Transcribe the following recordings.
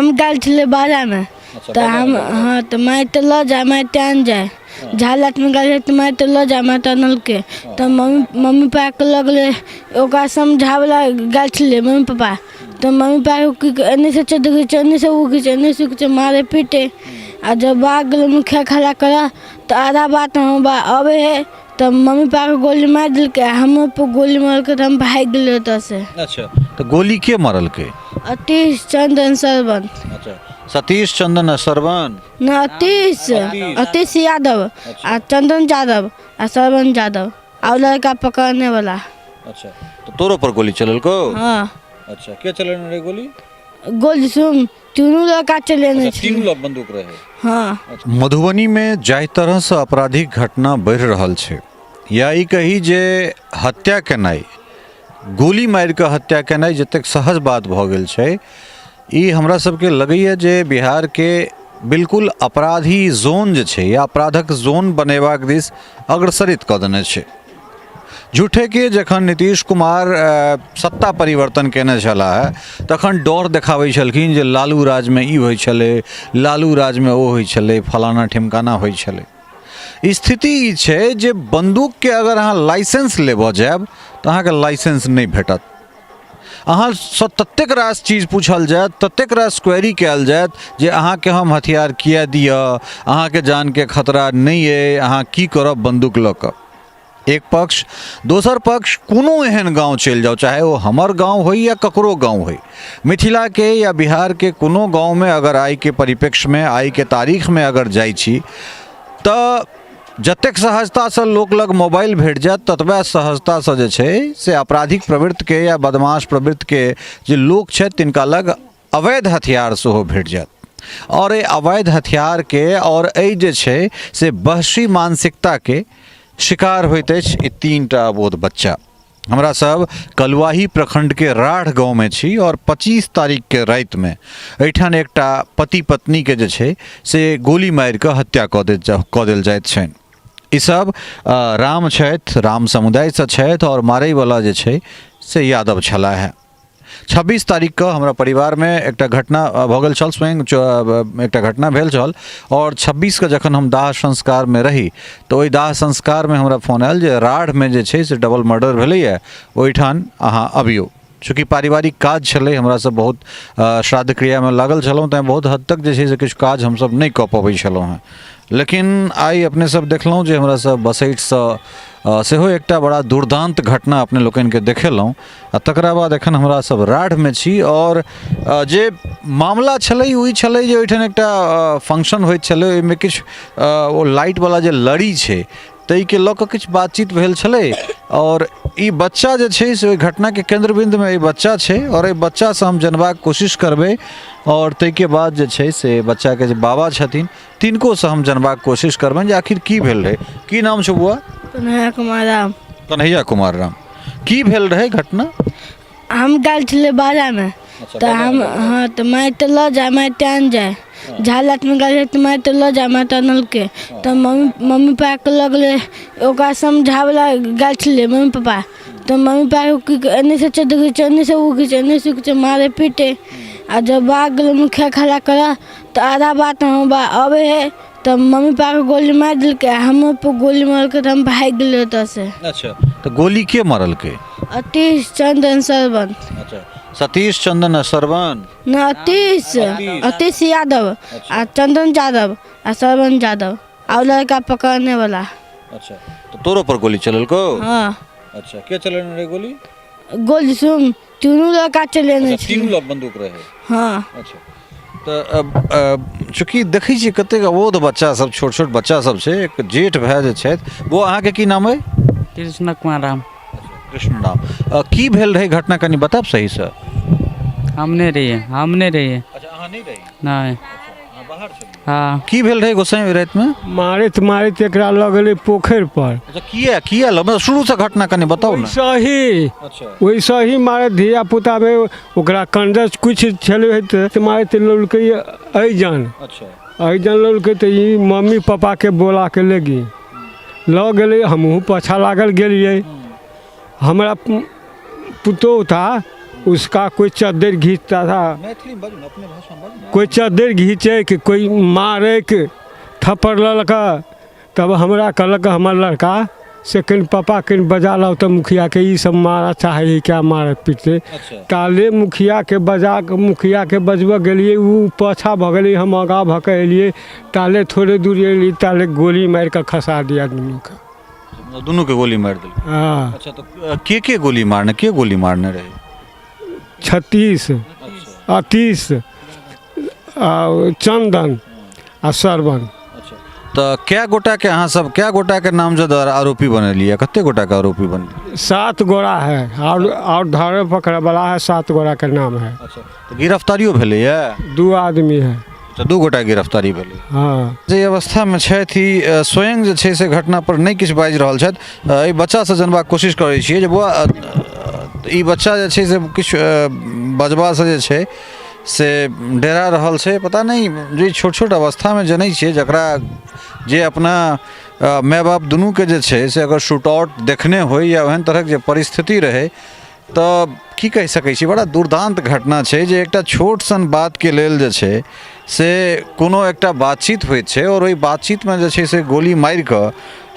हम गेल छलियै बाजारमे तऽ हम हँ तऽ मारि लऽ जाय मारिते आनि जाय झालतमे गेल तऽ मारिते लऽ जाय मारिते आनलकै तऽ मम्मी मम्मी पापाके लऽ गेलै ओकरा समझाबै लए गेल छलियै मम्मी पापा तऽ मम्मी पापा की एन्नेसँ चोट घिचै एन्नेसँ ओ घिचै एन्नेसँ ओ घिचै मारै पीटै आओर जब भाग गेलै मुखिया खड़ा करऽ तऽ आधा बात हम अबै हइ तऽ मम्मी पापाके गोली मारि देलकै आ हमरो पर गोली मारलकै तऽ हम भागि गेलियै ओतऽसँ। अच्छा, तऽ गोली के मारलकै? अतीश चंदन सरवन। अच्छा, सतीश चंदन आ सरवन? नहि, अतीश, अतीश यादव आ चंदन यादव आ सरवन यादव आ ओ लड़का पकड़ने वाला। अच्छा, तऽ तोरो पर गोली चललकौ? हँ। अच्छा, के चलेने रहै गोली? गोली सुन तीनू लड़का चलेने अच्छा, तीनू लग बंदूक रहे? हाँ। मधुबनी में जाहि तरह से आपराधिक घटना बढ़ि रहल छै, या ई कही जे हत्या केनाइ, गोली मारि कऽ हत्या केनाइ जतेक सहज बात भऽ गेल छै, ई हमरा सबके लगैए जे बिहारके बिल्कुल अपराधी जोन जे छै या अपराधक जोन बनेबाक दिस अग्रसरित कऽ देने छै। झूठेके जखन नीतीश कुमार सत्ता परिवर्तन कयने छलाह तखन डर देखाबै छलखिन जे लालू राजमे ई होइ छलै, लालू राजमे ओ होइ छलै, फलाना ढिमकाना होइ छलै। स्थिति ई छै जे बन्दूकके अगर अहाँ लाइसेंस लेबऽ जायब तऽ अहाँके लाइसेंस नहि भेटत। अहाँसँ ततेक रास चीज पूछल जायत, ततेक रास क्वेरी कयल जायत जे अहाँके हम हथियार किए दिअ, अहाँके जानके खतरा नहि अइ, अहाँ की करब बन्दूक लऽ कऽ। एक पक्ष, दोसर पक्ष कोनो एहन गाँव चलि जाउ, चाहे ओ हमर गाँव होइ या ककरो गाँव होइ, मिथिलाके या बिहारके कोनो गाँवमे अगर आइके परिप्रेक्ष्यमे आइके तारीखमे अगर जाइ छी तऽ जतेक सहजतासँ लोक लग मोबाइल भेट जायत ततबे सहजतासँ जे छै से आपराधिक प्रवृत्तिके या बदमाश प्रवृत्तिके जे लोक छथि तिनका लग अवैध हथियार सेहो भेट जायत। आओर एहि अवैध हथियारके आओर एहि जे छै से वहशी मानसिकताके शिकार होइत अछि ई तीन टा अबोध बच्चा। हमरा सब कलुआही प्रखंडके राढ़ गाँवमे छी आओर 25 तारीखके रातिमे एहिठाम एकटा पति पत्नीके जे छै से गोली मारिकऽ हत्या कऽ देल जाइत छनि। ई सब राम छथि, राम समुदायसँ छथि आओर मारैवला जे छै से यादव छलाह हे। 26 तारीखके हमरा परिवारमे एकटा घटना भऽ गेल छल, स्वयं एकटा घटना भेल छल आओर 26के जखन हम दाह संस्कारमे रही तऽ ओहि दाह संस्कारमे हमरा फोन आयल जे राढ़मे जे छै से डबल मर्डर भेलैए, ओहिठाम अहाँ अबियौ। चूँकि पारिवारिक काज छलै, हमरा सब बहुत श्राद्ध क्रियामे लागल छलहुँ, तैँ बहुत हद तक जे छै से किछु काज हमसब नहि कऽ पबै छलहुँ हेँ। लेकिन आइ अपने सब देखलहुँ जे हमरा सब बसैठसँ सेहो एकटा बड़ा दुर्दान्त घटना अपने लोकनिके देखेलहुँ आ तकरा बाद एखन हमरा सब राढ़मे छी आओर जे मामला छलै ओ ई छलै जे ओहिठाम एकटा फंक्शन होइत छलै, ओहिमे किछु ओ लाइटवला जे लड़ी छै ताहिके लऽ कऽ किछु बातचीत भेल छलै आओर ई बच्चा जे छै से ओहि घटनाके केन्द्रबिन्दुमे ई बच्चा छै आओर एहि बच्चासँ हम जनबाक कोशिश करबै आओर ताहिके बाद जे छै से बच्चाके जे बाबा छथिन तिनकोसँ हम जनबाक कोशिश करबनि जे आखिर की भेल रहै। की नाम छौ बौआ? कन्हैया कुमार राम। कन्हैया कुमार राम। की भेल रहै घटना? हम गेल छलियै बाजारमे तऽ हम हँ तऽ मारिते लऽ जाय मारिते आनि जाय। झालतमे गेलियै तऽ मारिते लऽ जाय मारिते आनलकै तऽ मम्मी मम्मी पापाके लऽ गेलै ओकरा समझाबै लए गेल छलियै मम्मी पापा तऽ मम्मी पापा की एन्नेसँ चोट घिचै एन्नेसँ ओ घिचै एन्नेसँ ओ घिचै मारै पीटै आ जब भाग गेलै मुखिया खड़ा करऽ तऽ आधा बात हम अबै हइ तऽ मम्मी पापाके गोली मारि देलकै आ हमरो पर गोली मारलकै तऽ हम भागि गेलियै ओतऽसँ। अच्छा, तऽ गोली के मारलकै? अतीश चंदन सरवन। अच्छा, सतीश चंदन आ सरवन? नहि, अतीश, अतीश यादव आ चंदन यादव आ सरवन यादव आ ओ लड़का पकड़ने वाला। अच्छा, तऽ तोरो पर गोली चललकौ? हाँ। अच्छा, के चलेने रहै गोली? गोली सुन तीनू लड़का चलेने अच्छा, तीनू लग बंदूक रहे? हाँ। अच्छा, तऽ चूँकि देखै छियै कतेक अबोध बच्चा सब, छोट छोट बच्चा सब छै, एक जेठ भाय जे छथि, वो अहाँके की नाम अइ? कृष्ण कुमार राम। कृष्ण राम। की भेल रहै घटना कनि बताब सहीसँ। हम नहि रहियै, हम नहि रहियै। अच्छा, अहाँ नहि रहियै? नहि। अहाँ बाहर छलियै? हाँ। की भेल रहै गोसाई ओहि रातिमे? मारैत मारैत एकरा लऽ गेलै पोखरि पर। अच्छा, किया किया लऽ, मतलब शुरूसँ घटना कनि बताउ ने। सही। अच्छा। ओहिसँ ही मारैत धिया पुतामे ओकरा कंजस किछु छलै तऽ मारैत लौलकै एहि जान। अच्छा। एहि जान लौलकै तऽ ई मम्मी पापाके बोला के लेगी लऽ गेलै, हमहूँ पाछा लागल गेलियै। हमरा पुतोहु था उसका कोई चद्दर घींचता था। मैथिली बाजू ने, अपने भाषा में बाजू ने। कोई चद्दर घींचे कि कोई मारे के थप्पड़ ललक। तब हमरा कहलक हमर लड़का से कनि पापा कनि बजा लाओ तऽ मुखियाके, ई सब मारऽ चाहै है, क्या मारत पीटते। ताले मुखियाके बजा कऽ मुखियाके बजबऽ गेलियै, ओ पाछाँ भऽ गेलै, हम आगाँ भऽ कऽ एलियै। ताले थोड़े दूर एलियै, ताले गोली मारि कऽ खसा दिया दुनूके। दुनूके गोली मारि देलकै? हँ। अच्छा, तऽ के गोली मारने, के गोली मारने रहै? 36, 30 आ चन्दन आ श्रवण। तऽ कए गोटाके अहाँ सब, कए गोटाके नामजद आरोपी बनेलियै? कते गोटाके आरोपी बनेलियै? 7 गोरा है और धरे पकड़े वाला है, 7 गोरा के नाम है। अच्छा, तऽ गिरफ्तारियो भेलैए? 2 आदमी है। अच्छा, 2 गोटा गिरफ्तारी भेलै। हँ। जे अवस्थामे छथि ई स्वयं जे छै से घटना पर नहि किछु बाजि रहल छथि। एहि बच्चासँ जानबाक कोशिश करै छियै जे बौआ, ई बच्चा जे छै से किछु बजबासँ जे छै से डेरा रहल छै। पता नहि जे छोट छोट अवस्थामे जनै छियै, जकरा जे अपना माय बाप दुनूके जे छै से अगर शूट आउट देखने होइ या ओहन तरहक जे परिस्थिति रहै, तऽ की कहि सकै छी, बड़ा दुर्दान्त घटना छै जे एकटा छोट सन बातके लेल जे छै से कोनो एकटा बातचीत होइत छै आओर ओहि बातचीतमे जे छै से गोली मारि कऽ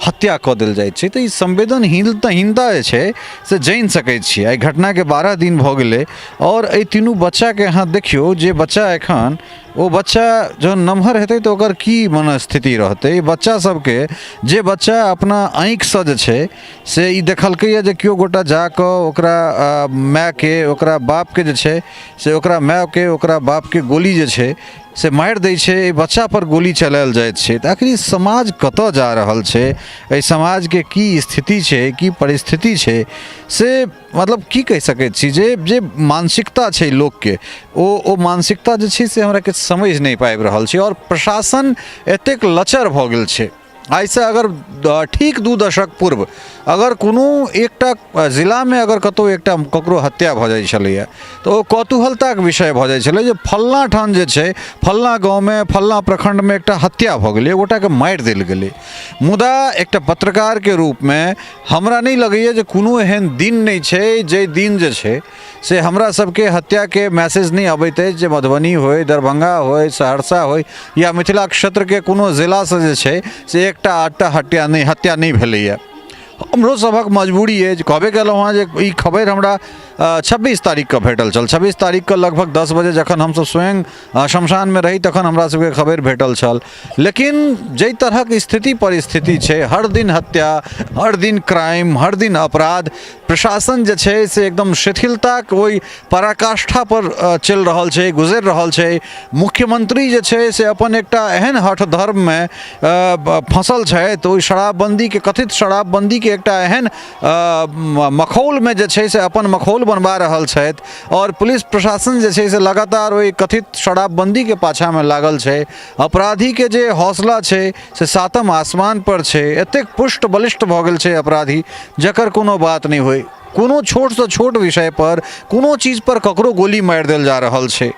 हत्या कऽ देल जाइ छै। तऽ ई संवेदनहीनता हीनता जे छै से जानि सकै छियै। एहि घटनाके 12 दिन भऽ गेलै आओर एहि तीनू बच्चाके अहाँ देखियौ जे बच्चा एखन, ओ बच्चा जहन नमहर हेतै तऽ ओकर की मनस्थिति रहतै। बच्चा सबके जे बच्चा अपना आँखिसँ जे छै से ई देखलकैए जे केओ गोटा जाकऽ ओकरा मायके, ओकरा बापके जे छै से ओकरा मायके, ओकरा बापके गोली जे छै से मारि दै छै, एहि बच्चापर गोली चलायल जाइत छै। तऽ आखिर ई समाज कतऽ जा रहल छै, एहि समाजके की स्थिति छै, की परिस्थिति छै, से मतलब की कहि सकै छी जे जे मानसिकता छै लोकके, ओ मानसिकता जे छै से हमरा किछु समझि नहि पाबि रहल छै। आओर प्रशासन एतेक लचर भऽ गेल छै। आइसँ अगर ठीक 2 दशक पूर्व अगर कोनो एकटा जिलामे अगर कतहु एकटा ककरो हत्या भऽ जाइ छलैए तऽ ओ कौतूहलताके विषय भऽ जाइ छलै जे फल्लाँ ठाम जे छै, फल्लाँ गाँवमे, फल्लाँ प्रखण्डमे एकटा हत्या भऽ गेलै, एक गोटाके मारि देल गेलै। मुदा एकटा पत्रकारके रूपमे हमरा नहि लगैए जे कोनो एहन दिन नहि छै जाहि दिन जे छै से हमरा सबके हत्याके मैसेज नहि अबैत अछि, जे मधुबनी होइ, दरभंगा होइ, सहरसा होइ या मिथिला क्षेत्रके कोनो जिलासँ जे छै से एकटा आधटा हत्या नहि भेलैए। हमरो सभक मजबूरी अछि। कहबे केलहुँ हँ जे ई खबरि हमरा 26 तारीखके भेटल छल। 26 तारीखके लगभग 10 बजे जखन हमसब स्वयं शमशानमे रही तखन हमरा सबके खबरि भेटल छल। लेकिन जाहि तरहक स्थिति परिस्थिति छै, हर दिन हत्या, हर दिन क्राइम, हर दिन अपराध, प्रशासन जे छै से एकदम शिथिलताके ओहि पराकाष्ठापर चलि रहल छै, गुजरि रहल छै। मुख्यमंत्री जे छै से अपन एकटा एहन हठ धर्ममे फँसल छथि, ओहि शराबबन्दीके, कथित शराबबन्दीके एकटा एहन मखौलमे जे छै से अपन मखौल बनबा रहल छथि आओर पुलिस प्रशासन जे छै से लगातार ओहि कथित शराबबन्दीके पाछाँमे लागल छै। अपराधीके जे हौसला छै से सातम आसमानपर छै। एतेक पुष्ट बलिष्ठ भऽ गेल छै अपराधी जकर कोनो बात नहि होइ। कोनो छोटसँ छोट विषयपर, कोनो चीजपर ककरो गोली मारि देल जा रहल छै।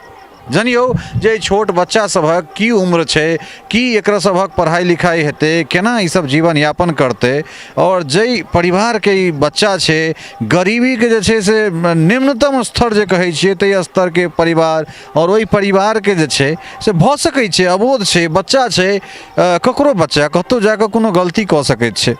जनियौ जे एहि छोट बच्चा सभक की उम्र छै, की एकरा सभक पढ़ाइ लिखाइ हेतै, केना ई सब जीवन यापन करतै। आओर जाहि परिवारके ई बच्चा छै, गरीबीके जे छै से निम्नतम स्तर जे कहै छियै ताहि स्तरके परिवार, आओर ओहि परिवारके जे छै से भऽ सकै छै अबोध छै, बच्चा छै, ककरो बच्चा कतहु जाकऽ कोनो गलती कऽ सकैत छै।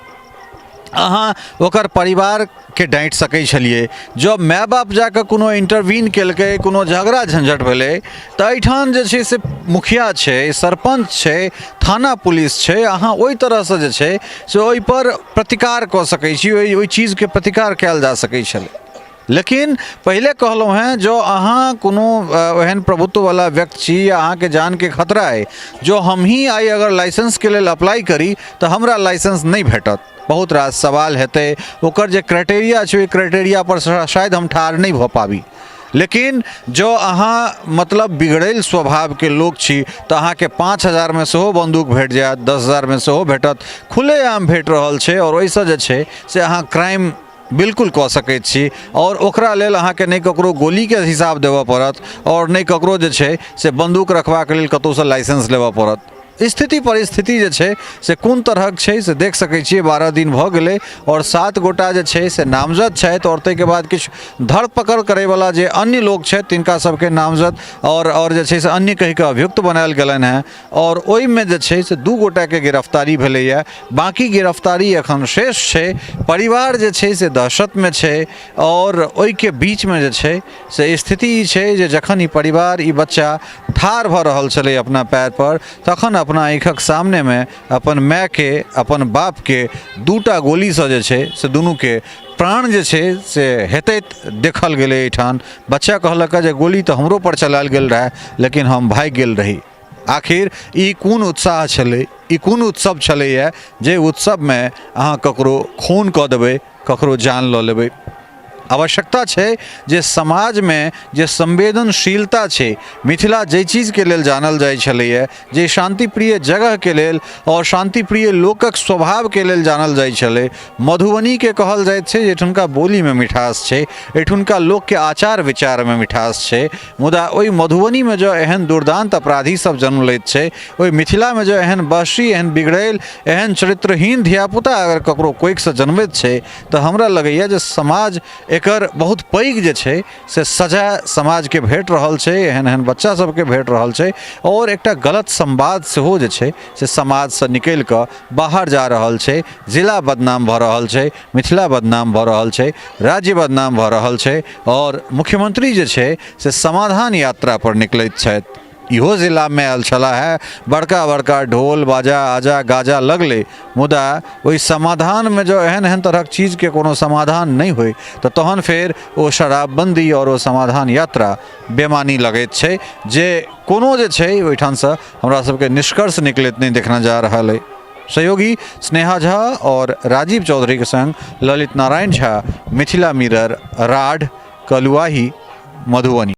अहाँ ओकर परिवारके डाँटि सकै छलियै। जँ माय बाप जाकऽ कोनो इन्टरवीन केलकै, कोनो झगड़ा झंझट भेलै, तऽ एहिठाम जे छै से मुखिया छै, सरपञ्च छै, थाना पुलिस छै, अहाँ ओहि तरहसँ जे छै से ओहिपर प्रतिकार कऽ सकै छी, ओहि चीजके प्रतिकार कयल जा सकै छलै। लेकिन पहिले कहलहुँ हेँ, जँ अहाँ कोनो ओहन प्रभुत्ववला व्यक्ति छी या अहाँके जानके खतरा अइ, जँ हमहीँ आइ अगर लाइसेंसके लेल अप्लाइ करी तऽ हमरा लाइसेंस नहि भेटत। बहुत रास सवाल हेतै, ओकर जे क्राइटेरिया छै ओहि क्राइटेरियापर शायद हम ठाढ़ नहि भऽ पाबी। लेकिन जँ अहाँ मतलब बिगड़ैल स्वभावके लोक छी तऽ अहाँके 5000मे सेहो बन्दूक भेट जायत, 10,000मे सेहो भेटत, खुलेआम भेट रहल छै। आओर ओहिसँ जे छै से अहाँ क्राइम बिल्कुल कऽ सकैत छी आओर ओकरा लेल अहाँके नहि ककरो गोलीके हिसाब देबऽ पड़त आओर नहि ककरो जे छै से बन्दूक रखबाक लेल कतहुसँ लाइसेंस लेबऽ पड़त। स्थिति परिस्थिति जे छै से कोन तरहक छै से देख सकै छियै। 12 दिन भऽ गेलै आओर 7 गोटा जे छै से नामजद छथि आओर ताहिके बाद किछु धरपकड़ करैवला जे अन्य लोक छथि तिनका सबके नामजद आओर जे छै से अन्य कहिकऽ अभियुक्त बनायल गेलनि हेँ आओर ओहिमे जे छै से 2 गोटाके गिरफ्तारी भेलैए, बाँकी गिरफ्तारी एखन शेष छै। परिवार जे छै से दहशतमे छै आओर ओहिके बीचमे जे छै से स्थिति ई छै जे जखन ई परिवार, ई बच्चा ठाढ़ भऽ रहल छलै अपना पएर पर, तखन अपना आँखिक सामनेमे अपन मायके, अपन बापके 2टा गोलीसँ जे छै से दुनूके प्राण जे छै से हेतैत देखल गेलै। एहिठाम बच्चा कहलक जे गोली तऽ हमरो पर चलायल गेल रहए, लेकिन हम भागि गेल रही। आखिर ई कोन उत्साह छलै, ई कोन उत्सव छलैए जे उत्सवमे अहाँ ककरो खून कऽ देबै, ककरो जान लऽ लेबै। आवश्यकता छै जे समाजमे जे संवेदनशीलता छै, मिथिला जाहि चीजके लेल जानल जाइ छलैए, जे शान्तिप्रिय जगहके लेल आओर शान्तिप्रिय लोकक स्वभावके लेल जानल जाइ छलै, मधुबनीके कहल जाइत छै जे एहिठुनका बोलीमे मिठास छै, एहिठुनका लोकके आचार विचारमे मिठास छै। मुदा ओहि मधुबनीमे जँ एहन दुर्दान्त अपराधी सब जन्म लैत छै, ओहि मिथिलामे जँ एहन बहशी, एहन बिगड़ैल, एहन चरित्रहीन धियापुता अगर ककरो कोखिसँ जनमैत छै, तऽ हमरा लगैए जे समाज एकर बहुत पैघ जे छै से सजा समाजके भेट रहल छै, एहन एहन बच्चा सबके भेट रहल छै आओर एकटा गलत संवाद सेहो जे छै से समाजसँ निकलि कऽ बाहर जा रहल छै। जिला बदनाम भऽ रहल छै, मिथिला बदनाम भऽ रहल छै, राज्य बदनाम भऽ रहल छै आओर मुख्यमंत्री जे छै से समाधान यात्रा पर निकलैत छथि। इहो जिलामे आयल छलाह हे, बड़का बड़का ढोल बाजा आजा गाजा लगलै, मुदा ओहि समाधानमे जँ एहन एहन तरहक चीजके कोनो समाधान नहि होइ तऽ तहन फेर ओ शराबबन्दी आओर ओ समाधान यात्रा बेमानी लगैत छै, जे कोनो जे छै ओहिठामसँ हमरा सबके निष्कर्ष निकलैत नहि देखना जा रहल अइ। सहयोगी स्नेहा झा और राजीव चौधरी के संग ललित नारायण झा, मिथिला मिरर, राढ़, कलुआही, मधुबनी।